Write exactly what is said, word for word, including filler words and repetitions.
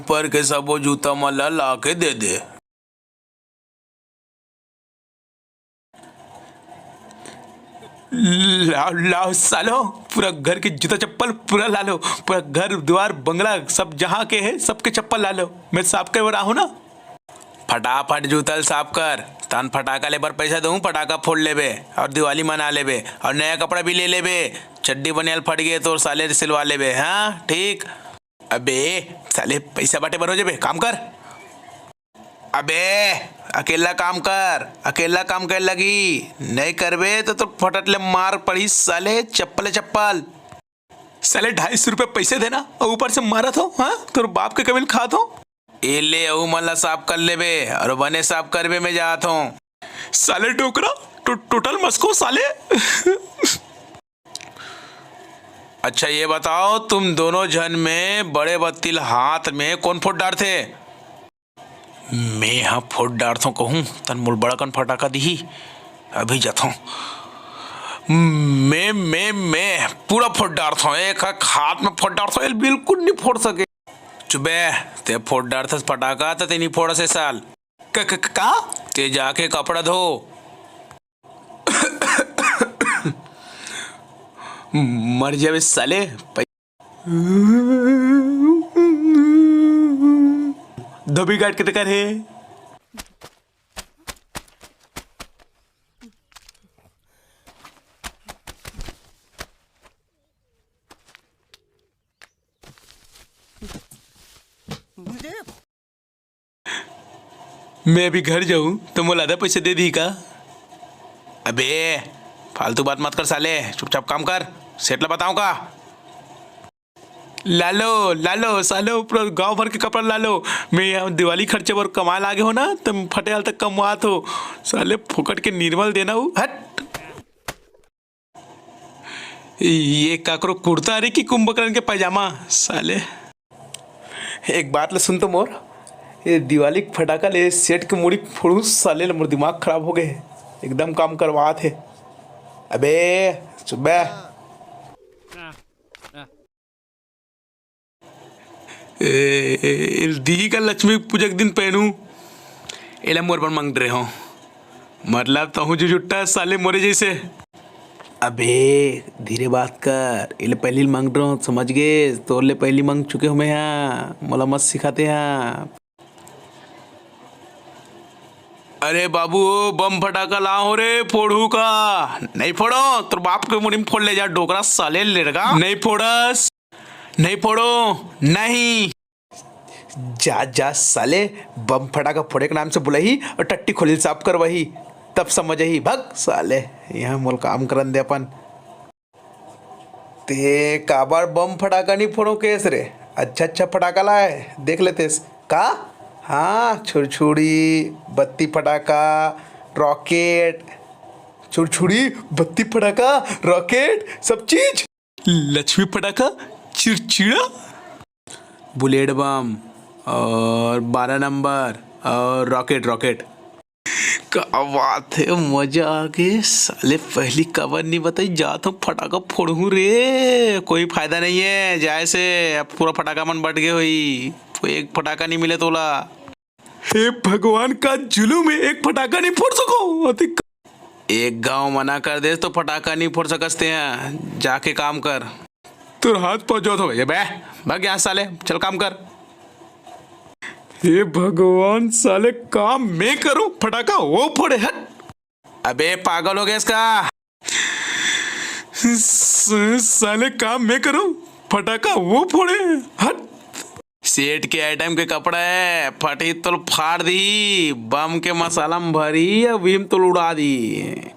ऊपर के सबो जूता मन ला ला के दे दे। लाओ, लाओ सालो, पूरा घर के जूता चप्पल पूरा ला लो, पूरा घर दुवार बंगला सब जहाँ के हे सबके चप्पल ला लो, मैं साफ करे बर आहूँ ना। फटाफट जूता ल साफ कर, तहन फटाका ले बर पैसा दूँ, फटाका फोड़ लेबे अउ दिवाली मना लेबे अउ नया कपड़ा भी ले लेबे। चड्डी बनियाल फट गे तोर, साले सिलवा लेबे, हाँ ठीक। अबे साले, पैसा बांटे बर हो जाबे, काम कर। अबे अकेला काम कर, अकेला काम करे लगी, नहीं करबे तो तोर फटट ले मार पड़ी साले, चप्पल चप्पल। साले ढाई सौ रुपये पैसे देना अउ ऊपर से मारत हो, हाँ, तोर बाप के कमील खात हो। ए ले, अउ मन ला साफ कर लेबे अउ बने साफ करबे, मैं जात हूँ। साले डोकरा, टो-, टोटल मस्को साले। अच्छा ये बताओ, तुम दोनों झन में बड़े बत्ती ल हाथ में कोन फोड़ डारथे? मैं ह फोड़ डारथों कहूँ, तन मोल बड़कन फटाका दिही। अभी जाथों। मैं, मैं, मैं पूरा फोड़ डारथों, एक, एक हाथ में फोड़ डारथों, ये बिल्कुल नहीं फोड़ सके। चुबे, ते फोड़ डारथस फटाका, त ते नहीं फोड़स ए साल। क-, क-, का? ते जाके कपड़ा धो। मर जाबे साले। पै-, धोबी घाट के टकर हे। मैं अभी घर जाऊँ त मोला आधा पैसा दे दिही का? अबे फालतू बात मत कर साले, चुपचाप काम कर। सेठ ला बताऊँ का? लालो, लालो, सालो, पूरा गांव भर के कपड़ा लालो। मैं यहाँ दिवाली खर्चे बर कमाए लागे हो ना, तुम फटे हाल तक कमवात हो। साले फोकट के निर्मल देना हूँ, हट। ये काकरो कुर्ता हरे कि कुंभकर्ण के पैजामा, साले। एक बात ल सुन तो मोर, ये दिवाली के फटाका ले सेठ के मुड़ी फोड़ू साले, ले मोर दिमाग खराब हो गए हे, एकदम काम करवात हे। अबे चुप बे। ए, ए, दिही का लक्ष्मी पूजा के दिन पहनू। एला मोर बर मांग रहे हो, मतलब तहूँ जो जुट्टा साले मोरे जैसे। अबे धीरे बात कर, एले पहली मांग रहे हो, समझ गे? तोर ले पहली मांग चुके हो मैं हा, मोला मत सिखाते हा। अरे बाबू, ओ बम फटाका ला हो रे, फोड़ू का? नहीं फोड़ो, तोर बाप के मुड़ी में फोड़ ले जा, डोकरा साले लेड़गा। नहीं फोड़स, नहीं फोड़ो, नहीं। जा, जा साले, बम फटाका फोड़े के नाम से बुलाही अउ टट्टी खोली साफ करवाही, तब समझ आही। भग साले, यहाँ मोल काम करन दे अपन। ते काबर बम फटाका नहीं फोड़ो केस रे? अच्छा, अच्छा फटाका लाए, देख लेतेस का? हाँ, छुरछुरी, बत्ती फटाका, रॉकेट। छुरछुरी, बत्ती फटाका, रॉकेट, सब चीज। लक्ष्मी फटाका, चिरचिरा, बुलेट बम अउ बारह नंबर अउ रॉकेट, रॉकेट। का बात हे, मजा आ गे साले। पहली काबर नहीं बताई, जात हूँ फटाका फोड़हूँ रे। कोई फायदा नहीं हे जाए से, अब पूरा फटाका मन बट गे होही, कोई एक फटाका नहीं मिले तोला। हे भगवान, का जुलूम हे, एक फटाका नहीं फोड़ सको? अति क-, एक गांव मना कर देस तो फटाका नहीं फोड़ सकस तें, जाके काम कर। तोर हाथ पाँव जोत हो, ये बे, भाग यहाँ साले, चल काम कर। हे भगवान, साले काम मैं करूं, फटाका वो फोड़े, हट। अबे पागल हो गया इसका। स-, साले काम मैं करूं, फटाका वो फोड़े, हट। सेठ के आइटम के कपड़ा हे, फटही तोल फाड़ दिही, बम के मसाला में भरही, अभी में तोल उड़ा दिही।